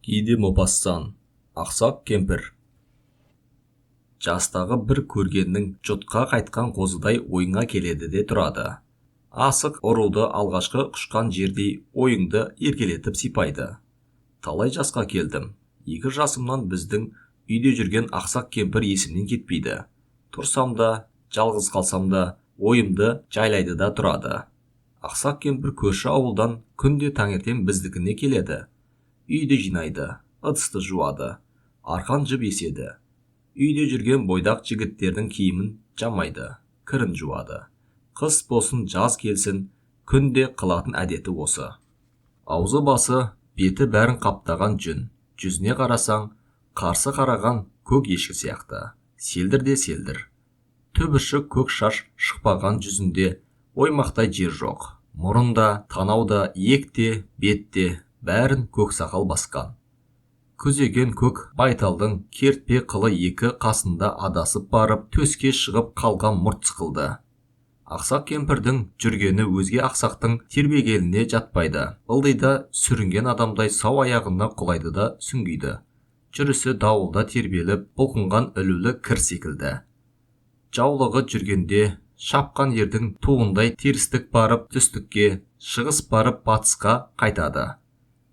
Ги де Мопассан. Ақсақ кемпір. Жастағы бір көргеннің жұтқа қайтқан қозыдай ойыңа келеді де тұрады. Асық ұруды алғашқы құшқан жердей ойыңды еркелетіп сипайды. Талай жасқа келдім. 2 жасымнан біздің үйде жүрген ақсақ кемпір есімнен кетпейді. Тұрсам да, жалғыз қалсам да, ойымды жайлайды да тұрады. Ақсақ кемпір көрші ауылдан күнде таңертең біздікіне келеді. Үйді жинайды, ыдысты жуады, арқан жіп еседі. Үйде жүрген бойдақ жігіттердің киімін жамайды, кірін жуады. Қыс болсын, жаз келсін, күнде қылатын әдеті осы. Аузы басы, беті бәрін қаптаған жүн, жүзіне қарасаң, қарсы қараған көк ешкі сияқты. Селдір де селдір. Түбіршік көк шаш шықпаған жүзінде оймақтай жер жоқ. Мұрын да, танау да, иек те, бет те, бәрін көк сақал басқан. Күзеген көк байталдың кертпе қылы екі қасында адасып барып, төске шығып қалған мұрт сықылды. Ақсақ кемпірдің жүргені өзге ақсақтың тербегеліне жатпайды. Ылдида сүрінген адамдай сау аяғына құлайды да сүңгиді. Жүрісі дауылда тербеліп, бұлқынған ілулі кір секілді. Жаулығы жүргенде шапқан ердің туындай терістік барып түстікке, шығыс барып батысқа қайтады.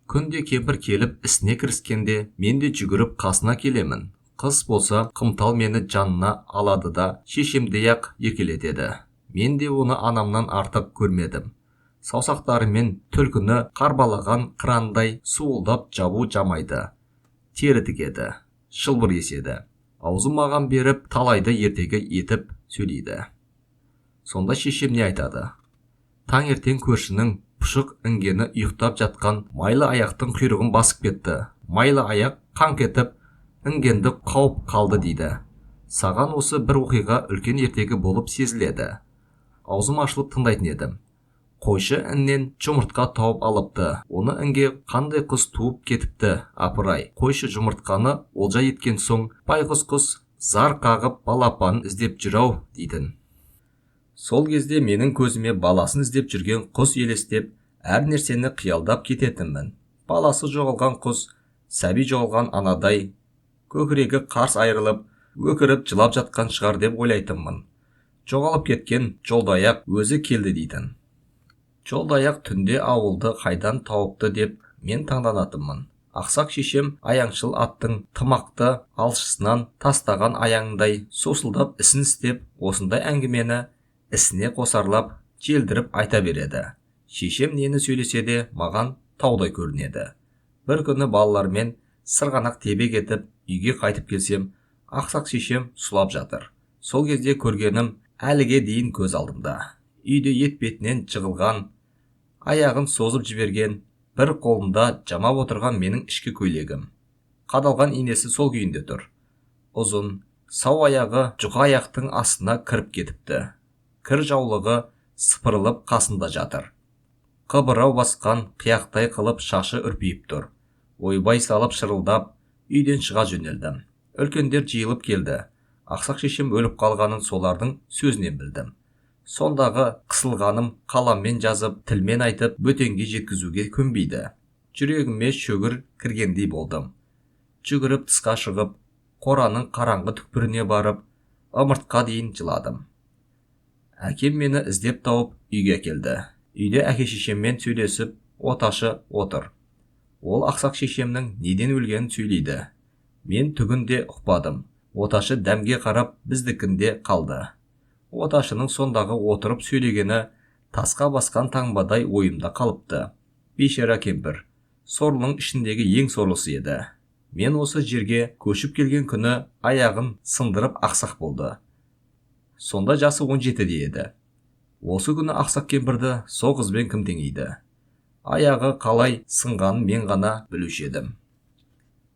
Күнде кемпір келіп ісіне кіріскенде мен де жүгіріп қасына келемін. Қыс болса қымтал мені жанына алады да шешемдей-ақ еркелетеді. Мен де оны анамнан артық көрмедім. Саусақтарымен түлкіні қарбалаған қырандай суылдап жабу жамайды. Тері тігеді, шылбыр еседі. Аузын маған беріп талайды ертегі етіп сөйлейді. Сонда шешем не айтады? Таңертең көршінің пұшық інгені ұйықтап жатқан майлы аяқтың құйрығын басып кетті. Майлы аяқ қаңқ етіп інгенді қауып қалды дейді. Саған осы бір оқиға үлкен ертегі болып сезіледі. Аузым ашылып тыңдайтын едім. Қойшы іннен жұмыртқа тауып алыпты. Оны інге қандай құс туып кетіпті, апырай. Қойшы жұмыртқаны олжа еткен соң байғұс құс зар қағып балапанын іздеп жүр-ау дейтін. Сол кезде менің көзіме баласын іздеп жүрген құс елестеп, әр нәрсені қиялдап кететінмін. Баласы жоғалған құс, сәби жоғалған анадай, көкірегі қарс айырылып, өкіріп жылап жатқан шығар деп ойлайтынмын. Жоғалып кеткен жолдаяқ өзі келді дейтін. Жолдаяқ түнде ауылды қайдан тауыпты деп мен таңданатынмын. Ақсақ шешем аяңшыл аттың тымақты алшысынан тастаған аяңдай сусылдап ісін істеп, осындай әңгімені ісіне қосарлап, желдіріп айта береді. Шешем нені сөйлесе де маған таудай көрінеді. Бір күні балалармен сырғанақ тебе кетіп, үйге қайтып келсем, ақсақ шешем сұлап жатыр. Сол кезде көргенім әліге дейін көз алдымда. Үйде ет бетінен жығылған, аяғын созып жіберген, бір қолында жамап отырған менің ішкі көйлегім. Қадалған инесі сол күйінде тұр. Ұзын, сау аяғы жұқа аяқтың астына кіріп кетіпті. Кір жаулығы сыпырылып қасында жатыр. Қыбырау басқан қияқтай қылып шашы үрпиіп тұр. Ойбай салып шырылдап, үйден шыға жөнелдім. Үлкендер жиылып келді. Ақсақ шешем өліп қалғанын солардың сөзінен білдім. Сондағы қысылғаным қаламмен жазып, тілмен айтып, бөтенге жеткізуге көнбейді. Жүрегіме шөгір кіргендей болдым. Жүгіріп тысқа шығып, қораның қараңғы түкпіріне барып, ымыртқа дейін жыладым. Әкем мені іздеп тауып үйге әкелді. Үйде әке шешеммен сөйлесіп, оташы отыр. Ол ақсақ шешемнің неден өлгенін сөйлейді. Мен түгін де ұқпадым. Оташы дәмге қарап біздікінде қалды. Оташының сондағы отырып сөйлегені тасқа басқан таңбадай ойымда қалыпты. Бейшара кемпір, сорлының ішіндегі ең сорлысы еді. Мен осы жерге көшіп келген күні аяғын сындырып ақсақ болды. Сонда жасы 17-де еді. Осы күні ақсақ кемпірді сол қызбен кім теңейді? Аяғы қалай сынғанын мен ғана білуші едім.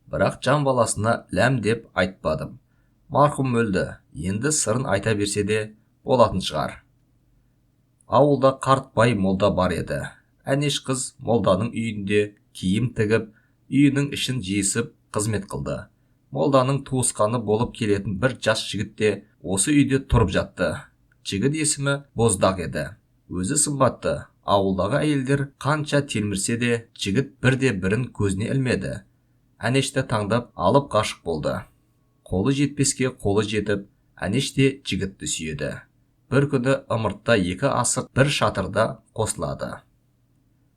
Бірақ жан баласына ләм деп айтпадым. Марқұм өлді, енді сырын айта берсе де болатын шығар. Ауылда қарт бай молда бар еді. Әнеш қыз молданың үйінде киім тігіп, үйінің ішін жиысып қызмет қылды. Молданың туысқаны болып келетін бір жас жігіт те осы үйде тұрып жатты. Жігіт есімі Боздақ еді. Өзі сымбатты. Ауылдағы әйелдер қанша телмірсе де, жігіт бірде бірін көзіне ілмеді. Әнешті таңдап алып ғашық болды. Қолы жетпеске қолы жетіп, Әнеш те жігітті сүйеді. Бір күні ымыртта екі асық бір шатырда қосылады.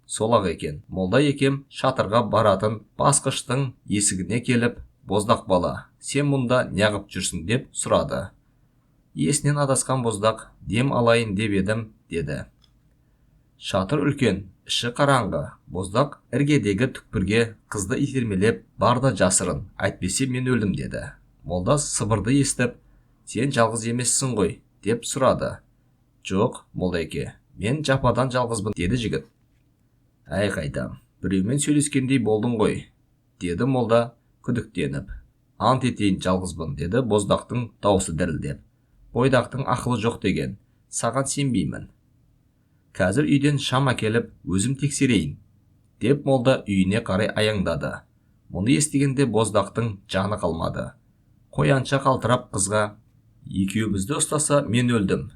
Солақ екен, молда екем шатырға баратын басқыштың есігіне келіп, «Боздақ бала, сен мұнда неғып жүрсің?» деп сұрады. Есінен адасқан Боздақ, «Дем алайын деп едім», деді. Шатыр үлкен, іші қараңғы. Боздақ іргедегі түкпірге қызды итермелеп, «Бар да жасырын, әйтпесе мен өлдім», деді. Молда сыбырды естіп, «Сен жалғыз емессің ғой?» деп сұрады. «Жоқ, молда-еке, мен жападан жалғызбын», деді жігіт. «Әй қайдам, біреумен сөйлескендей болдың ғой», деді молда күдіктеніп. «Ант етейін, жалғызбын», деді Боздақтың даусы дірілдеп. «Бойдақтың ақылы жоқ деген, саған сенбеймін. Қазір үйден шам әкеліп, өзім тексерейін», деп молда үйіне қарай аяңдады. Мұны естігенде Боздақтың жаны қалмады. Қоянша қалтырап қызға, «Екеумізді ұстаса, мен өлдім.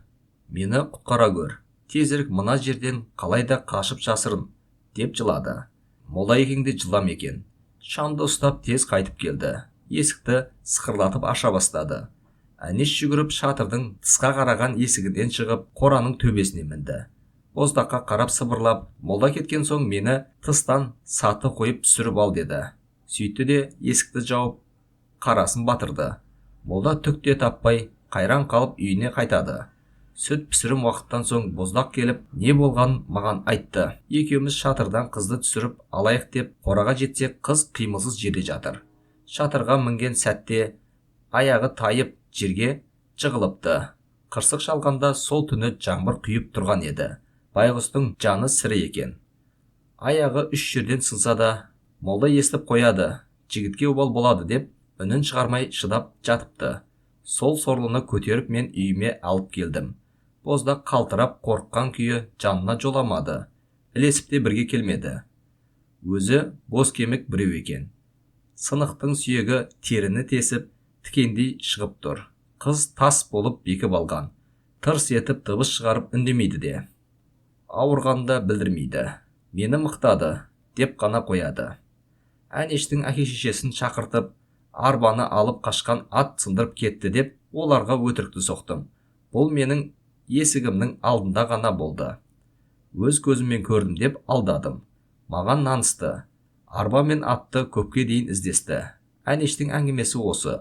Мені құтқара көр. Тезірек мына жерден қалай да қашып жасырын», деп жылады. Молда екең де жылам екен. Шамды ұстап тез қайтып келді. Есікті сықырлатып аша бастады. Әнеш жүгіріп шатырдың тысқа қараған есігінен шығып, қораның төбесіне мінді. Боздаққа қарап сыбырлап, «Молда кеткен соң мені тыстан саты қойып түсіріп ал», деді. Сөйтті де есікті жауып, қарасын батырды. Молда түк те таппай, қайран қалып үйіне қайтады. Сүт пісірім уақыттан соң Боздақ келіп, не болғанын маған айтты. Екеуміз шатырдан қызды түсіріп алайық деп қораға жетсек, қыз қимылсыз жерде жатыр. Шатырға мінген сәтте аяғы тайып жерге жығылыпты. Қырсық шалғанда сол түні жаңбыр құйып тұрған еді. Байғұстың жаны сірі екен. Аяғы 3 жерден сынса да, молда естіп қояды, жігітке обал болады деп үнін шығармай шыдап жатыпты. Сол сорлыны көтеріп мен үйіме алып келдім. Боздақ қалтырап қорыққан күйі жанына жоламады. Ілесіп те бірге келмеді. Өзі бос кемік біреу екен. Сынықтың сүйегі теріні тесіп, тікендей шығып тұр. Қыз тас болып бекіп алған. Тырс етіп дыбыс шығарып үндемейді де. Ауырғанда білдірмейді. Мені мықтады, деп қана қояды. Әнештің әке-шешесін шақыртып, арбаны алып қашқан ат сындырып кетті деп оларға өтірікті соқтым. Бұл менің есігімнің алдында ғана болды. Өз көзіммен көрдім деп алдадым. Маған нанысты. Арба мен атты көпке дейін іздесті. Әнештің әңгімесі осы.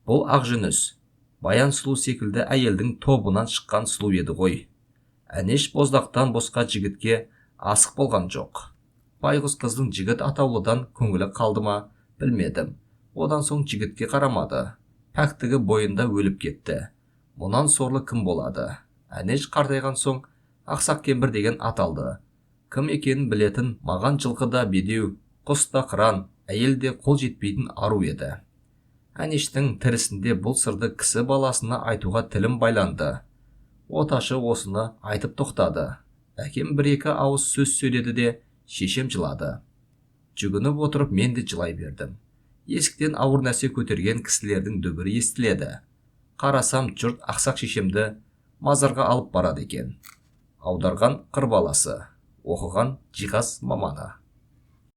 Бұл Ақжүніс, Баян сұлу секілді әйелдің тобынан шыққан сұлу еді ғой. Әнеш Боздақтан босқа жігітке асық болған жоқ. Байғұс қыздың жігіт атаулыдан көңілі қалды ма, білмедім. Одан соң жігітке қарамады. Пәктігі бойында өліп кетті. Мұнан сорлы кім болады? Әнеш қартайған соң Ақсақ кемпір деген ат алды. Кім екенін білетін маған жылқы да бедеу, құс та қыран, әйел де қол жетпейтін ару еді. Әнештің тірісінде бұл сырды кісі баласына айтуға тілім байланды. Оташы осыны айтып тоқтады. Әкем бір-екі ауыз сөз сөйледі де, шешем жылады. Жүгініп отырып мен де жылай бердім. Есіктен ауыр нәрсе көтерген кісілердің дүбірі естіледі. Қарасам, жұрт ақсақ шешемді мазарға алып барады екен. Аударған қыр баласы, оқыған жиһаз маманы.